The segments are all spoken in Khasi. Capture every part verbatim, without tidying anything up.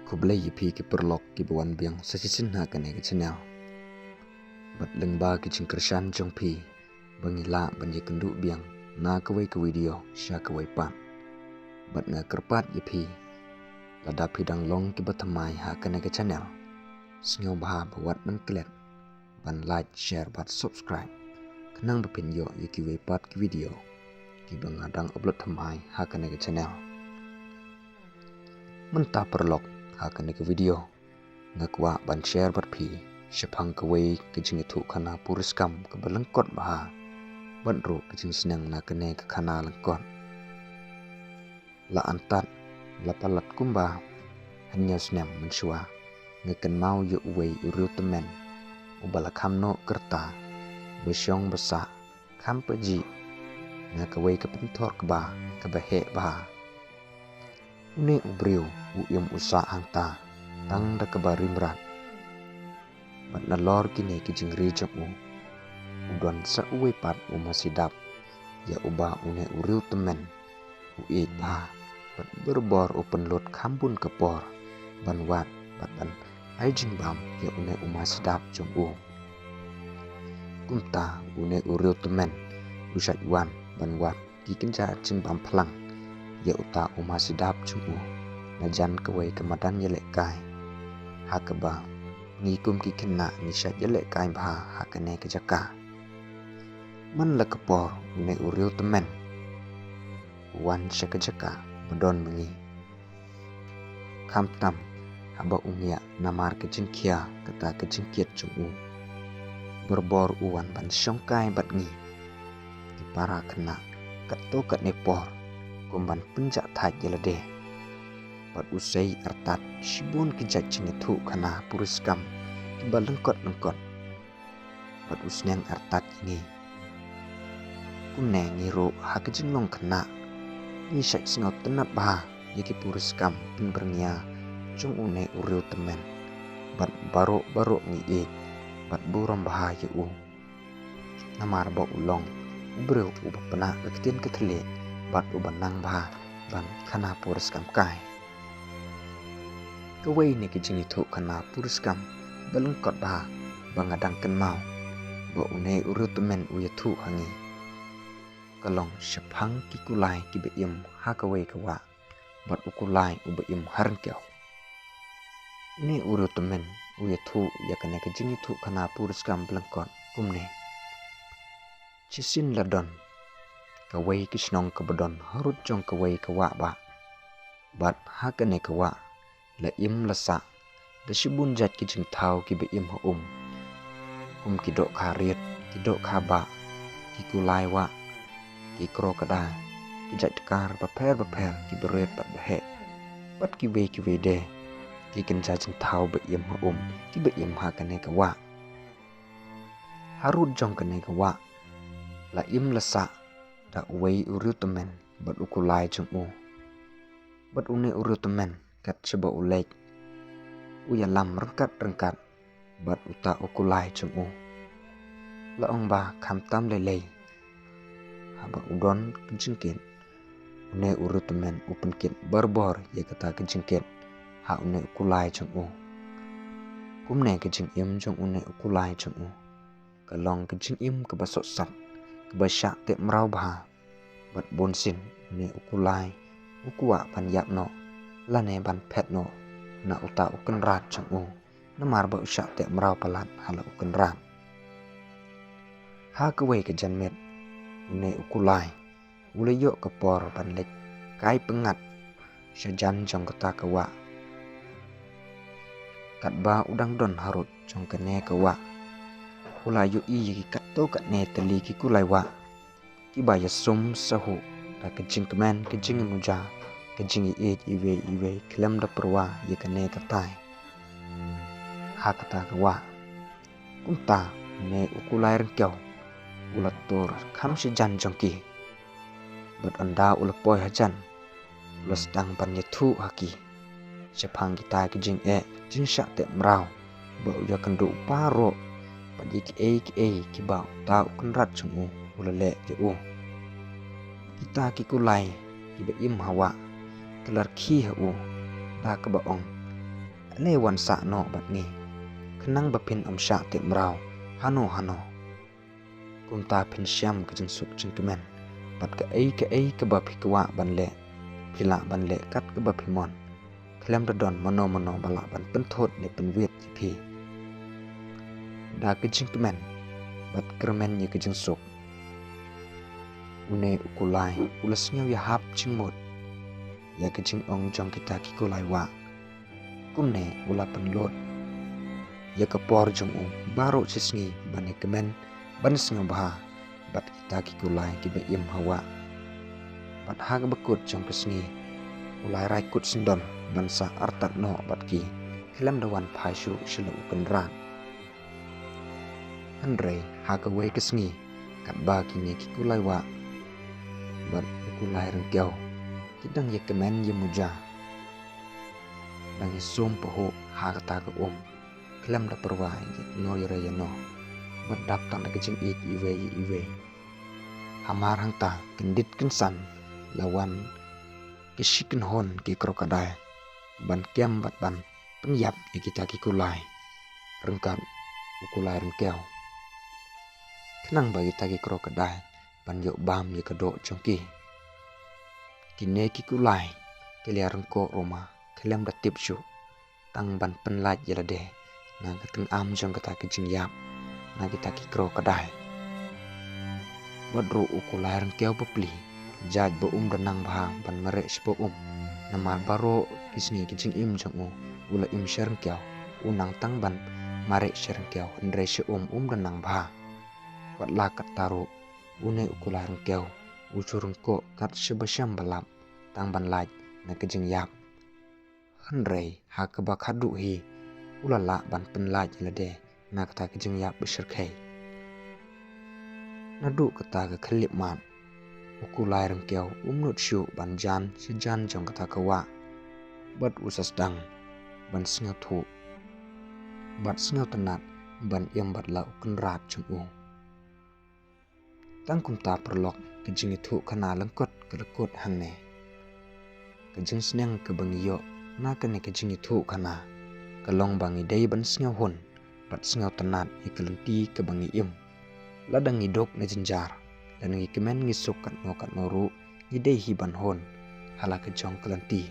Khublei ïa phi ki paralok kiba wan biang sa shisien ha kane ka channel. Bad lyngba ki jingkyrshan jong phi ba ngi lah ban ïakynduh biang na kawei ka video sha kawei pat. Bad nga kyrpad ïa phi, lada phi dang long kiba thymmai ha kane ka channel, sngewbha ba wat ban klet ban like, share bad subscribe, khnang ba phin ïoh ïa kiwei pat ki video kiba nga dang upload thymmai ha kane ka channel. Mynta paralok, ha kane ka video nga kwah ban share bad phi shaphang kawei ka jingïathuhkhana puriskam kaba lyngkot bha bad ruh ka jingsneng na kane ka khana lyngkot. La antad, la palat kumba hynñiew snem mynshuwa, nga kynmaw ïa uwei u riewtymmen uba la kham noh kyrta, ba shong ba sah kham pajih na kawei ka pynthor kba kaba heh bha. Une u briew u im u sah hangta tang da kaba rim rat. Bad nalor kine ki jingri jong u, u don sa uwei pat u masi dap, ïa uba une u riewtymmen u ïeit bha, bad barabor u pynlut kham bun ka por ban wad bad ban ai jingbam ïa une u masi dap jong u. Kumta une u riewtymmen u shait wan ban wad ki kynja jingbam phlang ïa uta u masi dap jong u na jan kawei ka madan ïalehkai, ha kaba ngi kum ki khynnah ngi shait ïalehkai bha ha kane ka jaka. Man la ka por une u riewtymmen u wan sha ka jaka ba don ma ngi. Khamtam haba u ngiah namar ka jingkhia kata ka jingkit jong u, barabor u wan ban shongkai bad ngi ki para khynnah katto katne por, kum ban pynjah thait ïa lade. Bad u sei artat shibun ki jait jingïathuhkhana puriskam kiba lyngkot lyngkot, bad u sneng artat ïa ngi. Kumne ngi ruh ha ka jinglong khynnah ngi shait sngewtynnat bha ïa ki puriskam pynbyrngia jong une u riewtymmen, bad baroh baroh ngi ïeit bad burom bha ïa u. Namar ba u long u briew uba pynah ka ktien ka thylliej bad uba nang bha ban khana puriskam kai. Kawei na ki jingïathuhkhana puriskam ba lyngkot bha ba nga dang kynmaw ba une u riewtymmen u ïathuh ha ngi, ka long shaphang ki kulai kiba im ha kawei ka wah bad u kulai uba im ha ryngkew. Une u riewtymmen u ïathuh ïa kane ka jingïathuhkhana puriskam ba lyngkot kumne: Shisien la don kawei ka shnong kaba don harud jong kawei ka wah bah. Bad ha kane ka wah la im la sah da shibun jait ki jingthaw kiba im ha um, kum ki dohkha riat, ki dohkha bah, ki kulai wah, ki crocodile, ki jait dkar bapher bapher kiba rit bad ba heh, bad kiwei kiwei de ki kynja jingthaw ba im ha um kiba im ha kane ka wah. Harud jong kane ka wah la im la sah da uwei u riewtymmen bad u kulai jong u. Bad une u riewtymmen kat shaba u leit, u ïalam ryngkat ryngkat bad uta u kulai jong u. La ong ba khamtam lei lei, haba u don ka jingkit, une u riewtymmen u pynkit barabor ïa kata ka jingkit ha une u kulai jong u. Kumne ka jingim jong une u kulai jong u ka long ka jingim kaba sohsat, kaba shah teh mraw bha. Bad bunsien une u kulai u kwah ban ïap noh lane ban phet noh na uta u kynrad jong u, namar ba u shah teh mraw palat ha la u kynrad. Ha kawei ka janmiet une u kulai u la ïoh ka por ban leit kai pyngngad sha jan jong kata ka wah. Katba u dang don harud jong kane ka wah, u la ïohi ïa ki katto katne tylli ki kulai wah kiba ïasum sahuh da ka jingkmen, ka jingmuja, ka jingïeit iwei iwei khlem da pyrwa ïa kane ka tai. Ha kata ka wah, kumta une u kulai ryngkew u la tur kham sha jan jong ki. Bad ynda u la poi hajan, u la sdang ban ïathuh ha ki shaphang kita ki jingeh jingshah teh mraw ba u ïakynduh baroh, bad ïa kiei kiei kiba uta u kynrad jong u u la leh ïa u. Kita ki kulai kiba im ha wah ki la rkhie ha u da kaba ong: Balei wan sah noh bad ngi, khnang ba phin ym shah tip mraw hano hano. Kumta phin shem ka jingsuk jingkmen, bad kaei kaei kaba phi kwah ban leh, phi lah ban leh kat kaba phi mon, khlem da don mano mano ba lah ban pynthut ne pynwit ïa phi. Da ka jingkmen bad kyrmen ïa ka jingsuk, une u kulai u la sngew ïahap jingmut ïa ka jingong jong kita ki kulai wah. Kumne u la pynlut ïa ka por jong u baroh shi sngi ban ïakmen, ban sngewbha bad kita ki kulai kiba im ha wah. Bad ha kaba kut jong ka sngi u la rai kut syndon ban sah artat noh bad ki, khlem da wan phai shuh sha la u kynrad. Hynrei ha kawei ka sngi, katba kine ki kulai wah bad u kulai ryngkew ki dang ïakmen ïamuja, dang ïasum pahuh ha kata ka um, khlem da pyrwa ïa no ïa re ïa no, bad dap tang da ka jingïeit iwei ïa iwei. Hamar hangta kyndit kynsan la wan ki shi kynhun ki crocodile ban kem bad ban pynïap ïa kita ki kulai ryngkat u kulai ryngkew, khnang ba kita ki crocodile ban ïoh bam ïa ka doh jong ki. Kine ki kulai ki la ïaryngkoh ruma khlem da tip shuh, tang ban pynlait ïa lade na ka tyngam jong kata ka jingïap na kita ki crocodile. Bad ruh u kulai ryngkew bapli, jait ba um da nang bha ban mareh sha ba um, namar baroh ki sngi ki jingim jong u, u la im sha ryngkew, u nang tang ban mareh sha ryngkew, hynrei sha um um da nang bha. Wat la katta ruh, une u kulai ryngkew u shu ryngkoh kat sha ba shem ba lap, tang ban lait na ka jingïap. Hynrei ha kaba khatduh hi, u la lah ban pynlait ïa lade na kata ka jingïap ba shyrkhei. Naduh kata ka khyllipmat, u kulai ryngkew um nud shuh ban jan sha jan jong kata ka wah, bad u sa sdang ban sngewthuh bad sngewtynnat ban im bad la u kynrad jong u. Tang kumta paralok, ka jingïathuhkhana lyngkot ka la kut hangne. Ka jingsneng kaba ngi ïoh na kane ka jingïathuhkhana ka long ba ngi dei ban sngewhun bad sngewtynnat ïa ka lynti kaba ngi im. Lada ngi duk na jynjar, lada ngi kmen ngi suk katno katno ruh, ngi dei hi ban hun ha la ka jong ka lynti.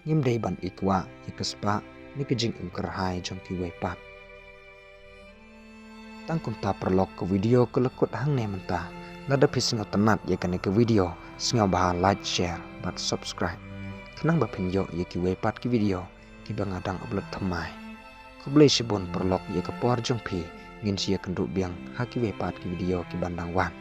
Ngim dei ban ikwah ïa ka spah ne ka jingim kyrhai jong kiwei pat. Tang kumta paralok, ka video ka la kut hangne mynta. Lada phi sngewtynnat ïa kane ka video, sngewbha like, share bad subscribe, khnang ba phin ïoh ïa kiwei pat ki video kiba nga dang upload thymmai. Khublei shibun paralok ïa ka por jong phi, ngin sa ïakynduh biang ha kiwei pat ki video kiban dang wan.